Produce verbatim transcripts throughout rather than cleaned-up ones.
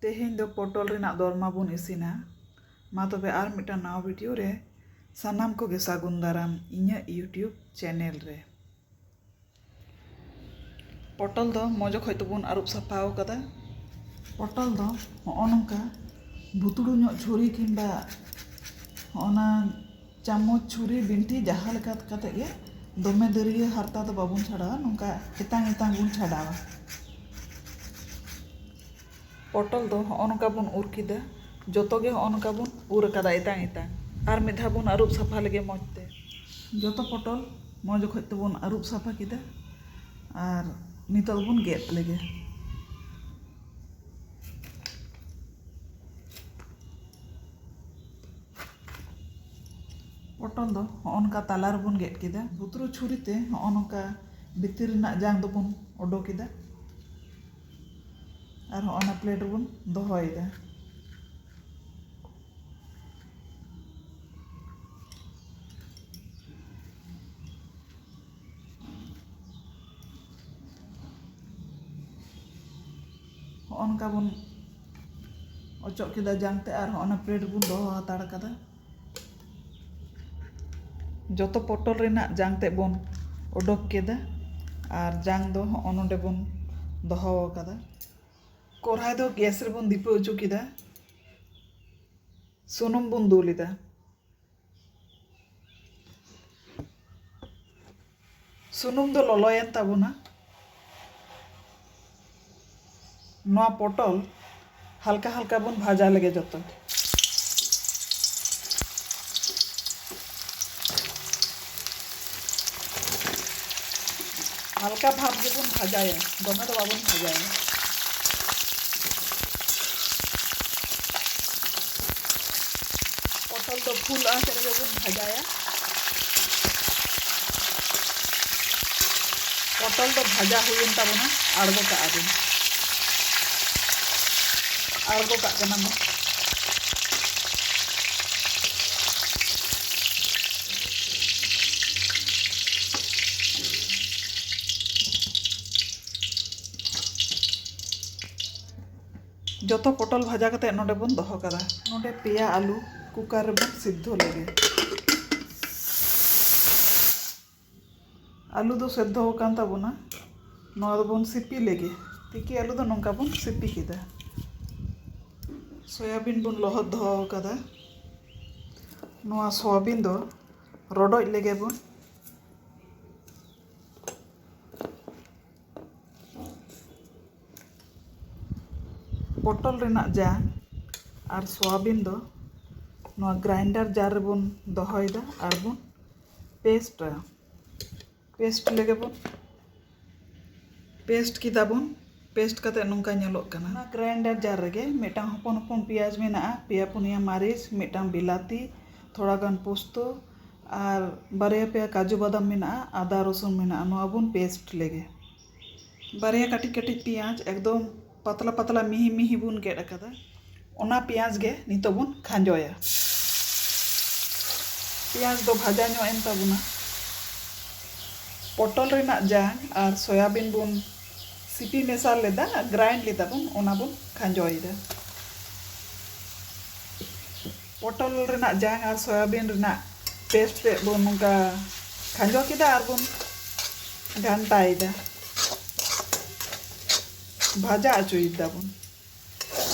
ᱛᱮᱦᱮᱧ ᱫᱚ ᱯᱚᱴᱚᱞ ᱨᱮᱱᱟᱜ ᱫᱚᱨᱢᱟ ᱵᱚᱱ ᱤᱥᱤᱱᱟ᱾ ᱢᱟ ᱛᱚᱵᱮ ᱟᱨ ᱢᱤᱫᱴᱟᱝ ᱱᱟᱣᱟ ᱵᱷᱤᱰᱤᱭᱳ ᱨᱮ ᱥᱟᱱᱟᱢ ᱠᱚᱜᱮ ᱥᱟᱹᱜᱩᱱ ᱫᱟᱨᱟᱢ ᱤᱧᱟᱹᱜ YouTube ᱪᱮᱱᱮᱞ ᱨᱮ᱾ ᱯᱚᱴᱚᱞ ᱫᱚ ᱢᱚᱡᱽ ᱚᱠᱚᱡ ᱛᱮᱵᱚᱱ ᱟᱹᱨᱩᱵ ᱥᱟᱯᱷᱟ ᱟᱠᱟᱫᱟ᱾ ᱯᱚᱴᱚᱞ ᱫᱚ ᱦᱚᱸᱜᱼᱚ ᱱᱚᱝᱠᱟ ᱵᱷᱩᱛᱲᱩ ᱧᱚᱜ ᱪᱷᱩᱨᱤ ᱠᱤᱝᱵᱟ ᱦᱚᱸᱜᱼᱚ ᱱᱟ ᱪᱟᱢᱚᱪ, ᱪᱷᱩᱨᱤ, ᱵᱤᱱᱴᱷᱤ ᱡᱟᱦᱟᱸ ᱞᱮᱠᱟ ᱠᱟᱛᱮ ᱜᱮ, ᱫᱚᱢᱮ ᱫᱟᱹᱨᱭᱟᱹ ᱦᱟᱨᱛᱟ ᱫᱚ ᱵᱟᱵᱚᱱ ᱪᱷᱟᱰᱟᱣᱟ, ᱱᱚᱝᱠᱟ ᱮᱛᱟᱝ ᱮᱛᱟᱝ ᱵᱚᱱ ᱪᱷᱟᱰᱟᱣᱟ᱾ ᱯᱚᱴᱚᱞ ᱫᱚ ᱦᱚᱸᱜᱼᱚ ᱱᱚᱝᱠᱟ ᱵᱚᱱ ᱩᱨ ᱠᱮᱫᱟ, ᱡᱚᱛᱚ ᱜᱮ ᱦᱚᱸᱜᱼᱚ ᱱᱚᱝᱠᱟ ᱵᱚᱱ ᱩᱨ ᱟᱠᱟᱫᱟ ᱮᱛᱟᱝ ᱮᱛᱟᱝ᱾ ᱟᱨ ᱢᱤᱫ ᱫᱷᱟᱣ ᱵᱚᱱ ᱟᱹᱨᱩᱵ ᱥᱟᱯᱷᱟ ᱞᱮᱜᱮ ᱢᱚᱡᱽ ᱛᱮ᱾ ᱡᱚᱛᱚ ᱯᱚᱴᱚᱞ ᱢᱚᱡᱽ ᱚᱠᱚᱡ ᱛᱮᱵᱚᱱ ᱟᱹᱨᱩᱵ ᱥᱟᱯᱷᱟ ᱠᱮᱫᱟ ᱟᱨ ᱱᱤᱛᱚᱜ ᱵᱚᱱ ᱜᱮᱫ ᱞᱮᱜᱮ᱾ ᱯᱚᱴᱚᱞ ᱫᱚ ᱦᱚᱸᱜᱼᱚ ᱱᱚᱝᱠᱟ ᱛᱟᱞᱟ ᱨᱮᱵᱚᱱ ᱜᱮᱫ ᱠᱮᱫᱟ᱾ ᱵᱷᱩᱛᱨᱩ ᱪᱷᱩᱨᱤ ᱛᱮ ᱦᱚᱸᱜᱼᱚ ᱱᱚᱝᱠᱟ ᱵᱷᱤᱛᱤᱨ ᱨᱮᱱᱟᱜ ᱡᱟᱝ ᱫᱚᱵᱚᱱ ᱚᱰᱚᱠ ᱮᱫᱟ ᱟᱨ ᱦᱚᱸᱜᱼᱚ ᱱᱟ ᱯᱞᱮᱴ ᱨᱮᱵᱚᱱ ᱫᱚᱦᱚᱭᱮᱫᱟ᱾ ᱦᱚᱸᱜᱼᱚ ᱱᱚᱝᱠᱟ ᱵᱚᱱ ᱚᱪᱚᱜ ᱠᱮᱫᱟ ᱡᱟᱝ ᱛᱮ ᱟᱨ ᱦᱚᱸᱜᱼᱚ ᱱᱟ ᱯᱞᱮᱴ ᱵᱚᱱ ᱫᱚᱦᱚ ᱦᱟᱛᱟᱲ ᱠᱟᱫᱟ᱾ ᱡᱚᱛᱚ ᱯᱚᱴᱚᱞ ᱨᱮᱱᱟᱜ ᱡᱟᱝ ᱛᱮᱫ ᱵᱚᱱ ᱚᱰᱚᱠ ᱠᱮᱫᱟ ᱟᱨ ᱡᱟᱝ ᱫᱚ ᱦᱚᱸᱜᱼᱚ ᱱᱚᱰᱮ ᱵᱚᱱ ᱫᱚᱦᱚ ᱟᱠᱟᱫᱟ᱾ ᱠᱚᱨᱦᱟᱭ ᱫᱚ ᱜᱮᱥ ᱨᱮᱵᱚᱱ ᱫᱷᱤᱯᱟᱹᱣ ᱦᱚᱪᱚ ᱠᱮᱫᱟ᱾ ᱥᱩᱱᱩᱢ ᱵᱚᱱ ᱫᱩᱞ ᱮᱫᱟ᱾ ᱥᱩᱱᱩᱢ ᱫᱚ ᱞᱚᱞᱚᱭᱮᱱ ᱛᱟᱵᱚᱱᱟ᱾ ᱱᱚᱣᱟ ᱯᱚᱴᱚᱞ ᱦᱟᱞᱠᱟ ᱦᱟᱞᱠᱟ ᱵᱚᱱ ᱵᱷᱟᱡᱟ ᱞᱮᱜᱮ ᱡᱚᱛᱚ᱾ ᱦᱟᱞᱠᱟ ᱵᱷᱟᱵᱽ ᱜᱮᱵᱚᱱ ᱵᱷᱟᱡᱟᱭᱟ, ᱫᱚᱢᱮ ᱫᱚ ᱵᱟᱵᱚᱱ ᱵᱷᱟᱡᱟᱭᱟ᱾ ᱯᱚᱴᱚᱞ ᱫᱚ ᱯᱷᱩᱞ ᱟᱸᱪ ᱨᱮᱜᱮ ᱵᱚᱱ ᱵᱷᱟᱡᱟᱭᱟ᱾ ᱯᱚᱴᱚᱞ ᱫᱚ ᱵᱷᱟᱡᱟ ᱦᱩᱭᱮᱱ ᱛᱟᱵᱚᱱᱟ, ᱟᱬᱜᱚ ᱠᱟᱜᱼᱟ ᱵᱚᱱ᱾ ᱟᱬᱜᱚ ᱠᱟᱜ ᱠᱟᱱᱟ ᱵᱚᱱ᱾ ᱡᱚᱛᱚ ᱯᱚᱴᱚᱞ ᱵᱷᱟᱡᱟ ᱠᱟᱛᱮ ᱱᱚᱰᱮ ᱵᱚᱱ ᱫᱚᱦᱚ ᱠᱟᱫᱟ᱾ ᱱᱚᱰᱮ ᱯᱮᱭᱟ ᱟᱹᱞᱩ ᱠᱩᱠᱟᱨ ᱨᱮᱵᱚᱱ ᱥᱤᱫᱽᱫᱷᱚ ᱞᱮᱜᱮ᱾ ᱟᱹᱞᱩ ᱫᱚ ᱥᱮᱫᱽᱫᱷᱚ ᱟᱠᱟᱱ ᱛᱟᱵᱚᱱᱟ᱾ ᱱᱚᱣᱟ ᱫᱚᱵᱚᱱ ᱥᱤᱯᱤ ᱞᱮᱜᱮ᱾ ᱛᱤᱠᱤ ᱟᱹᱞᱩ ᱫᱚ ᱱᱚᱝᱠᱟ ᱵᱚᱱ ᱥᱤᱯᱤ ᱠᱮᱫᱟ᱾ ᱥᱚᱭᱟᱵᱤᱱ ᱵᱚᱱ ᱞᱚᱦᱚᱫ ᱫᱚᱦᱚ ᱟᱠᱟᱫᱟ᱾ ᱱᱚᱣᱟ ᱥᱚᱭᱟᱵᱤᱱ ᱫᱚ ᱨᱚᱰᱚᱡ ᱞᱮᱜᱮ ᱵᱚᱱ᱾ ᱯᱚᱴᱚᱞ ᱨᱮᱱᱟᱜ ᱡᱟᱝ ᱟᱨ ᱥᱚᱣᱟᱵᱤᱱ ᱫᱚ ᱱᱚᱣᱟ ᱜᱨᱟᱭᱤᱱᱰᱟᱨ ᱡᱟᱨ ᱨᱮᱵᱚᱱ ᱫᱚᱦᱚᱭᱮᱫᱟ ᱟᱨ ᱵᱚᱱ ᱯᱮᱥᱴᱟ᱾ ᱯᱮᱥᱴ ᱞᱮᱜᱮ ᱵᱚᱱ᱾ ᱯᱮᱥᱴ ᱠᱮᱫᱟ ᱵᱚᱱ᱾ ᱯᱮᱥᱴ ᱠᱟᱛᱮ ᱱᱚᱝᱠᱟ ᱧᱮᱞᱚᱜ ᱠᱟᱱᱟ᱾ ᱚᱱᱟ ᱜᱨᱟᱭᱤᱱᱰᱟᱨ ᱡᱟᱨ ᱨᱮᱜᱮ ᱢᱤᱫᱴᱟᱝ ᱦᱚᱯᱚᱱ ᱦᱚᱯᱚᱱ ᱯᱮᱸᱭᱟᱡᱽ ᱢᱮᱱᱟᱜᱼᱟ, ᱯᱮᱭᱟ ᱯᱩᱱᱭᱟ ᱢᱟᱹᱨᱤᱪ, ᱢᱤᱫᱴᱟᱝ ᱵᱤᱞᱟᱹᱛᱤ, ᱛᱷᱚᱲᱟ ᱜᱟᱱ ᱯᱳᱥᱛᱚ ᱟᱨ ᱵᱟᱨᱭᱟ ᱯᱮᱭᱟ ᱠᱟᱡᱩ ᱵᱟᱫᱟᱢ ᱢᱮᱱᱟᱜᱼᱟ, ᱟᱫᱟ ᱨᱚᱥᱩᱱ ᱢᱮᱱᱟᱜᱼᱟ᱾ ᱱᱚᱣᱟ ᱵᱚᱱ ᱯᱮᱥᱴ ᱞᱮᱜᱮ᱾ ᱵᱟᱨᱭᱟ ᱠᱟᱹᱴᱤᱡ ᱠᱟᱹᱴᱤᱡ ᱯᱮᱸᱭᱟᱡᱽ ᱮᱠᱫᱚᱢ ᱯᱟᱛᱞᱟ ᱯᱟᱛᱞᱟ ᱢᱤᱦᱤ ᱢᱤᱦᱤ ᱵᱚᱱ ᱜᱮᱫ ᱟᱠᱟᱫᱟ᱾ ᱚᱱᱟ ᱯᱮᱸᱭᱟᱡᱽ ᱜᱮ ᱱᱤᱛᱚᱜ ᱵᱚᱱ ᱠᱷᱟᱸᱡᱚᱭᱟ᱾ ᱯᱮᱸᱭᱟᱡᱽ ᱫᱚ ᱵᱷᱟᱡᱟ ᱧᱚᱜ ᱮᱱ ᱛᱟᱵᱚᱱᱟ᱾ ᱯᱚᱴᱚᱞ ᱨᱮᱱᱟᱜ ᱡᱟᱝ ᱟᱨ ᱥᱚᱭᱟᱵᱤᱱ ᱵᱚᱱ ᱥᱤᱯᱤ ᱢᱮᱥᱟ ᱞᱮᱫᱟ, ᱜᱨᱟᱭᱤᱱᱰ ᱞᱮᱫᱟ ᱵᱚᱱ, ᱚᱱᱟ ᱵᱚᱱ ᱠᱷᱟᱸᱡᱚᱭᱮᱫᱟ᱾ ᱯᱚᱴᱚᱞ ᱨᱮᱱᱟᱜ ᱡᱟᱝ ᱟᱨ ᱥᱚᱭᱟᱵᱤᱱ ᱨᱮᱱᱟᱜ ᱯᱮᱥᱴ ᱛᱮᱫ ᱵᱚᱱ ᱱᱚᱝᱠᱟ ᱠᱷᱟᱸᱡᱚ ᱠᱮᱫᱟ ᱟᱨ ᱵᱚᱱ ᱜᱷᱟᱱᱴᱟᱭᱮᱫᱟ, ᱵᱷᱟᱡᱟ ᱚᱪᱚᱭᱮᱫᱟ ᱵᱚᱱ᱾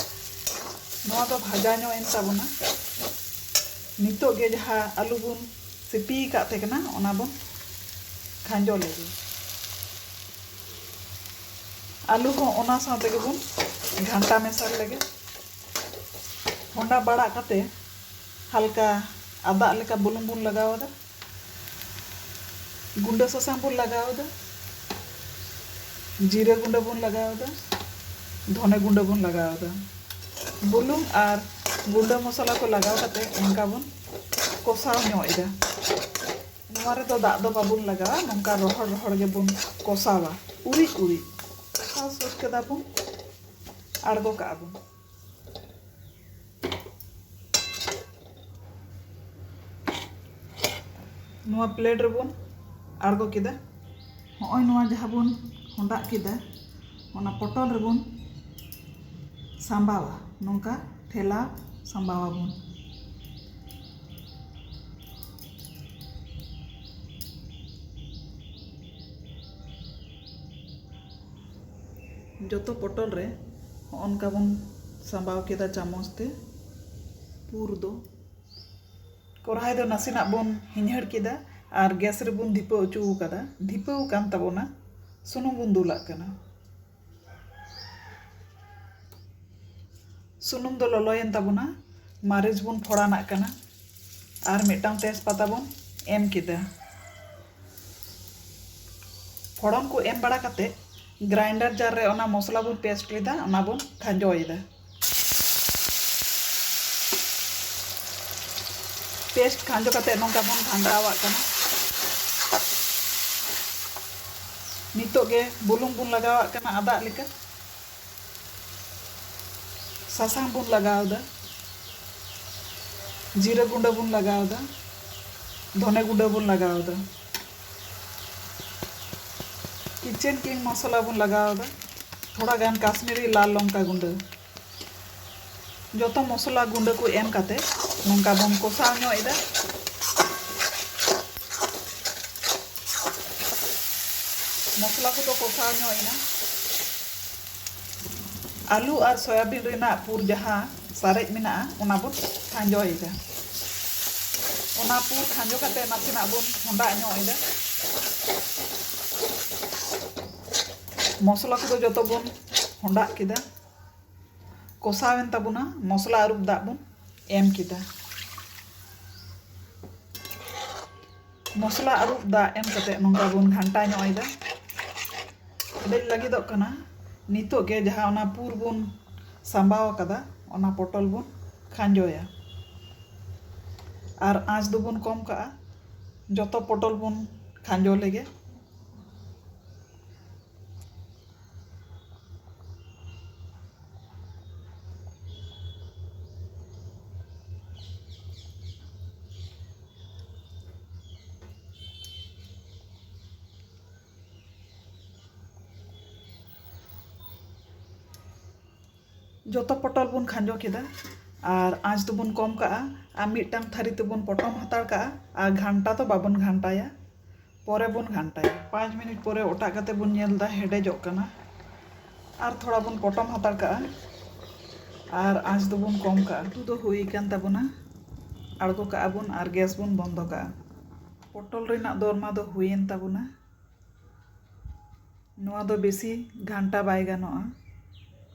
ᱱᱚᱣᱟ ᱫᱚ ᱵᱷᱟᱡᱟ ᱧᱚᱜ ᱮᱱ ᱛᱟᱵᱚᱱᱟ᱾ ᱱᱤᱛᱚᱜ ᱜᱮ ᱡᱟᱦᱟᱸ ᱟᱹᱞᱩ ᱵᱚᱱ ᱥᱤᱯᱤ ᱟᱠᱟᱫ ᱛᱟᱦᱮᱸ ᱠᱟᱱᱟ, ᱚᱱᱟ ᱵᱚᱱ ᱠᱷᱟᱸᱡᱚ ᱞᱮᱜᱮ᱾ ᱟᱹᱞᱩ ᱦᱚᱸ ᱚᱱᱟ ᱥᱟᱶ ᱛᱮᱜᱮ ᱵᱚᱱ ᱜᱷᱟᱱᱴᱟ ᱢᱮᱥᱟ ᱞᱮᱜᱮ᱾ ᱦᱚᱸᱰᱟ ᱵᱟᱲᱟᱜ ᱠᱟᱛᱮ ᱦᱟᱞᱠᱟ ᱟᱫᱟᱜ ᱞᱮᱠᱟ ᱵᱩᱞᱩᱝ ᱵᱚᱱ ᱞᱟᱜᱟᱣ ᱮᱫᱟ᱾ ᱜᱩᱸᱰᱟᱹ ᱥᱟᱥᱟᱝ ᱵᱚᱱ ᱞᱟᱜᱟᱣ ᱮᱫᱟ, ᱡᱤᱨᱟᱹ ᱜᱩᱸᱰᱟᱹ ᱵᱚᱱ ᱞᱟᱜᱟᱣ ᱮᱫᱟ, ᱫᱷᱚᱱᱮ ᱜᱩᱸᱰᱟᱹ ᱵᱚᱱ ᱞᱟᱜᱟᱣ ᱮᱫᱟ᱾ ᱵᱩᱞᱩᱝ ᱟᱨ ᱜᱩᱸᱰᱟᱹ ᱢᱚᱥᱞᱟ ᱠᱚ ᱞᱟᱜᱟᱣ ᱠᱟᱛᱮ ᱚᱱᱠᱟ ᱵᱚᱱ ᱠᱚᱥᱟᱣ ᱧᱚᱜ ᱮᱫᱟ᱾ ᱱᱚᱣᱟ ᱨᱮᱫᱚ ᱫᱟᱜ ᱫᱚ ᱵᱟᱵᱚᱱ ᱞᱟᱜᱟᱣᱟ, ᱱᱚᱝᱠᱟ ᱨᱚᱦᱚᱲ ᱨᱚᱦᱚᱲ ᱜᱮᱵᱚᱱ ᱠᱚᱥᱟᱣᱟ, ᱩᱨᱤᱡ ᱩᱨᱤᱡ᱾ ᱠᱚᱥᱟᱣ ᱥᱟᱹᱛ ᱠᱮᱫᱟ ᱵᱚᱱ, ᱟᱬᱜᱚ ᱠᱟᱜᱼᱟ ᱵᱚᱱ᱾ ᱱᱚᱣᱟ ᱯᱞᱮᱴ ᱨᱮᱵᱚᱱ ᱟᱬᱜᱚ ᱠᱮᱫᱟ᱾ ᱦᱚᱸᱜᱼᱚᱭ ᱱᱚᱣᱟ ᱡᱟᱦᱟᱸ ᱵᱚᱱ ᱦᱚᱸᱰᱟᱜ ᱠᱮᱫᱟ, ᱚᱱᱟ ᱯᱚᱴᱚᱞ ᱨᱮᱵᱚᱱ ᱥᱟᱸᱵᱟᱣᱟ, ᱱᱚᱝᱠᱟ ᱴᱷᱮᱞᱟᱣ ᱥᱟᱸᱵᱟᱣᱟᱵᱚᱱ᱾ ᱡᱚᱛᱚ ᱯᱚᱴᱚᱞ ᱨᱮ ᱦᱚᱸᱜᱼᱚ ᱱᱚᱝᱠᱟ ᱵᱚᱱ ᱥᱟᱸᱵᱟᱣ ᱠᱮᱫᱟ ᱪᱟᱢᱚᱪ ᱛᱮ ᱯᱩᱨ ᱫᱚ᱾ ᱠᱚᱨᱦᱟᱭ ᱫᱚ ᱱᱟᱥᱮᱱᱟᱜ ᱵᱚᱱ ᱦᱤᱧᱦᱟᱹᱲ ᱠᱮᱫᱟ ᱟᱨ ᱜᱮᱥ ᱨᱮᱵᱚᱱ ᱫᱷᱤᱯᱟᱹᱣ ᱦᱚᱪᱚ ᱟᱠᱟᱫᱟ᱾ ᱫᱷᱤᱯᱟᱹᱣ ᱟᱠᱟᱱ ᱛᱟᱵᱚᱱᱟ, ᱥᱩᱱᱩᱢ ᱵᱚᱱ ᱫᱩᱞᱟᱜ ᱠᱟᱱᱟ᱾ ᱥᱩᱱᱩᱢ ᱫᱚ ᱞᱚᱞᱚᱭᱮᱱ ᱛᱟᱵᱚᱱᱟ, ᱢᱟᱹᱨᱤᱪ ᱵᱚᱱ ᱯᱷᱚᱲᱟᱱᱟᱜ ᱠᱟᱱᱟ ᱟᱨ ᱢᱤᱫᱴᱟᱝ ᱛᱮᱡᱽᱯᱟᱛᱟ ᱵᱚᱱ ᱮᱢ ᱠᱮᱫᱟ᱾ ᱯᱷᱚᱲᱚᱱ ᱠᱚ ᱮᱢ ᱵᱟᱲᱟ ᱠᱟᱛᱮ grinder jar ᱨᱮ ᱚᱱᱟ ᱢᱚᱥᱞᱟ ᱵᱚᱱ paste ᱞᱮᱫᱟ, ᱚᱱᱟ ᱵᱚᱱ ᱠᱷᱟᱸᱡᱚᱭᱮᱫᱟ᱾ Paste ᱠᱷᱟᱸᱡᱚ ᱠᱟᱛᱮ ᱱᱚᱝᱠᱟ ᱵᱚᱱ ᱜᱷᱟᱱᱴᱟᱣᱟᱜ ᱠᱟᱱᱟ᱾ ᱱᱤᱛᱚᱜ ᱜᱮ ᱵᱩᱞᱩᱝ ᱵᱚᱱ ᱞᱟᱜᱟᱣᱟᱜ ᱠᱟᱱᱟ ᱟᱫᱟᱜ ᱞᱮᱠᱟ᱾ ᱥᱟᱥᱟᱝ ᱵᱚᱱ ᱞᱟᱜᱟᱣ ᱮᱫᱟ, ᱡᱤᱨᱟᱹ ᱜᱩᱸᱰᱟᱹ ᱵᱚᱱ ᱞᱟᱜᱟᱣ ᱮᱫᱟ, ᱫᱷᱚᱱᱮ ᱜᱩᱸᱰᱟᱹ ᱵᱚᱱ ᱞᱟᱜᱟᱣ ᱮᱫᱟ, kitchen king ᱢᱚᱥᱞᱟ ᱵᱚᱱ ᱞᱟᱜᱟᱣ ᱮᱫᱟ, ᱛᱷᱚᱲᱟ ᱜᱟᱱ ᱠᱟᱥᱢᱤᱨᱤ ᱞᱟᱞ ᱞᱚᱝᱠᱟ ᱜᱩᱸᱰᱟᱹ᱾ ᱡᱚᱛᱚ ᱢᱚᱥᱞᱟ ᱜᱩᱸᱰᱟᱹ ᱠᱚ ᱮᱢ ᱠᱟᱛᱮ ᱱᱚᱝᱠᱟ ᱵᱚᱱ ᱠᱚᱥᱟᱣ ᱧᱚᱜ ᱮᱫᱟ᱾ ᱢᱚᱥᱞᱟ ᱠᱚᱫᱚ ᱠᱚᱥᱟᱣ ᱧᱚᱜ ᱮᱱᱟ᱾ ᱟᱹᱞᱩ ᱟᱨ ᱥᱚᱭᱟᱵᱤᱱ ᱨᱮᱱᱟᱜ ᱯᱩᱨ ᱡᱟᱦᱟᱸ ᱥᱟᱨᱮᱡ ᱢᱮᱱᱟᱜᱼᱟ, ᱚᱱᱟ ᱵᱚᱱ ᱠᱷᱟᱸᱡᱚᱭᱮᱫᱟ᱾ ᱚᱱᱟ ᱯᱩᱨ ᱠᱷᱟᱸᱡᱚ ᱠᱟᱛᱮ ᱱᱟᱥᱮᱱᱟᱜ ᱵᱚᱱ ᱦᱚᱸᱰᱟᱜ ᱧᱚᱜ ᱮᱫᱟ᱾ ᱢᱚᱥᱞᱟ ᱠᱚᱫᱚ ᱡᱚᱛᱚ ᱵᱚᱱ ᱦᱚᱸᱰᱟᱜ ᱠᱮᱫᱟ᱾ ᱠᱚᱥᱟᱣᱮᱱ ᱛᱟᱵᱚᱱᱟ, ᱢᱚᱥᱞᱟ ᱟᱹᱨᱩᱵ ᱫᱟᱜ ᱵᱚᱱ ᱮᱢ ᱠᱮᱫᱟ᱾ ᱢᱚᱥᱞᱟ ᱟᱹᱨᱩᱵ ᱫᱟᱜ ᱮᱢ ᱠᱟᱛᱮ ᱱᱚᱝᱠᱟ ᱵᱚᱱ ᱜᱷᱟᱱᱴᱟ ᱧᱚᱜ ᱮᱫᱟ᱾ ᱦᱮᱰᱮᱡ ᱞᱟᱹᱜᱤᱫᱚᱜ ᱠᱟᱱᱟ᱾ ᱱᱤᱛᱚᱜ ᱜᱮ ᱡᱟᱦᱟᱸ ᱚᱱᱟ ᱯᱩᱨ ᱵᱚᱱ ᱥᱟᱸᱵᱟᱣ ᱟᱠᱟᱫᱟ, ᱚᱱᱟ ᱯᱚᱴᱚᱞ ᱵᱚᱱ ᱠᱷᱟᱸᱡᱚᱭᱟ᱾ ᱟᱨ ᱟᱸᱪ ᱫᱚᱵᱚᱱ ᱠᱚᱢ ᱠᱟᱜᱼᱟ᱾ ᱡᱚᱛᱚ ᱯᱚᱴᱚᱞ ᱵᱚᱱ ᱠᱷᱟᱸᱡᱚ ᱞᱮᱜᱮ᱾ ᱡᱚᱛᱚ ᱯᱚᱴᱚᱞ ᱵᱚᱱ ᱠᱷᱟᱸᱡᱚ ᱠᱮᱫᱟ ᱟᱨ ᱟᱸᱪ ᱫᱚᱵᱚᱱ ᱠᱚᱢ ᱠᱟᱜᱼᱟ ᱟᱨ ᱢᱤᱫᱴᱟᱝ ᱛᱷᱟᱹᱨᱤ ᱛᱮᱵᱚᱱ ᱯᱚᱴᱚᱢ ᱦᱟᱛᱟᱲ ᱠᱟᱜᱼᱟ ᱟᱨ ᱜᱷᱟᱱᱴᱟ ᱫᱚ ᱵᱟᱵᱚᱱ ᱜᱷᱟᱱᱴᱟᱭᱟ᱾ ᱯᱚᱨᱮ ᱵᱚᱱ ᱜᱷᱟᱱᱴᱟᱭᱟ᱾ ᱯᱟᱸᱪ ᱢᱤᱱᱤᱴ ᱯᱚᱨᱮ ᱚᱴᱟᱜ ᱠᱟᱛᱮ ᱵᱚᱱ ᱧᱮᱞ ᱮᱫᱟ, ᱦᱮᱰᱮᱡᱚᱜ ᱠᱟᱱᱟ᱾ ᱟᱨ ᱛᱷᱚᱲᱟ ᱵᱚᱱ ᱯᱚᱴᱚᱢ ᱦᱟᱛᱟᱲ ᱠᱟᱜᱼᱟ ᱟᱨ ᱟᱸᱪ ᱫᱚᱵᱚᱱ ᱠᱚᱢ ᱠᱟᱜᱼᱟ᱾ ᱩᱛᱩ ᱫᱚ ᱦᱩᱭ ᱟᱠᱟᱱ ᱛᱟᱵᱚᱱᱟ᱾ ᱟᱬᱜᱚ ᱠᱟᱜᱼᱟ ᱵᱚᱱ ᱟᱨ ᱜᱮᱥ ᱵᱚᱱ ᱵᱚᱱᱫᱚ ᱠᱟᱜᱼᱟ᱾ ᱯᱚᱴᱚᱞ ᱨᱮᱱᱟᱜ ᱫᱚᱨᱢᱟ ᱫᱚ ᱦᱩᱭᱮᱱ ᱛᱟᱵᱚᱱᱟ᱾ ᱱᱚᱣᱟ ᱫᱚ ᱵᱮᱥᱤ ᱜᱷᱟᱱᱴᱟ ᱵᱟᱭ ᱜᱟᱱᱚᱜᱼᱟ᱾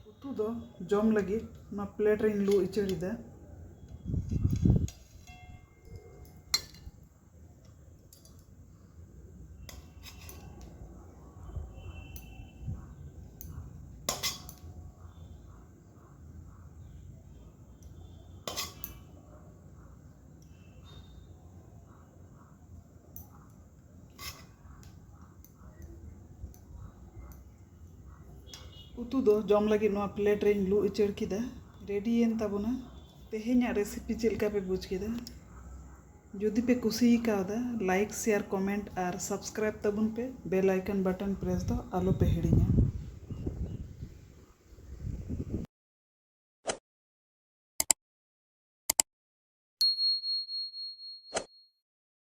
ᱩᱛᱩ ᱫᱚ ᱡᱚᱢ ᱞᱟᱹᱜᱤᱫ ᱱᱚᱣᱟ ᱯᱞᱮᱴ ᱨᱤᱧ ᱞᱩ ᱩᱪᱟᱹᱲ ᱮᱫᱟ᱾ ᱩᱛᱩ ᱫᱚ ᱡᱚᱢ ᱞᱟᱹᱜᱤᱫ ᱱᱚᱣᱟ ᱯᱞᱮᱴ ᱨᱮᱧ ᱞᱩ ᱩᱪᱟᱹᱲ ᱠᱮᱫᱟ᱾ ᱨᱮᱰᱤᱭᱮᱱ ᱛᱟᱵᱚᱱᱟ᱾ ᱛᱮᱦᱮᱧᱟᱜ ᱨᱮᱥᱤᱯᱤ ᱪᱮᱫ ᱞᱮᱠᱟ ᱯᱮ ᱵᱩᱡᱽ ᱠᱮᱫᱟ? ᱡᱩᱫᱤ ᱯᱮ ᱠᱩᱥᱤ ᱠᱟᱣᱫᱟ, ᱞᱟᱭᱤᱠ, ᱥᱮᱭᱟᱨ, ᱠᱚᱢᱮᱱᱴ ᱟᱨ ᱥᱟᱵᱥᱠᱨᱟᱭᱤᱵ ᱛᱟᱵᱚᱱ ᱯᱮ ᱵᱮᱞ ᱟᱭᱠᱚᱱ ᱵᱟᱴᱚᱱ ᱯᱨᱮᱥ ᱫᱚ ᱟᱞᱚ ᱯᱮ ᱦᱤᱲᱤᱧᱟ᱾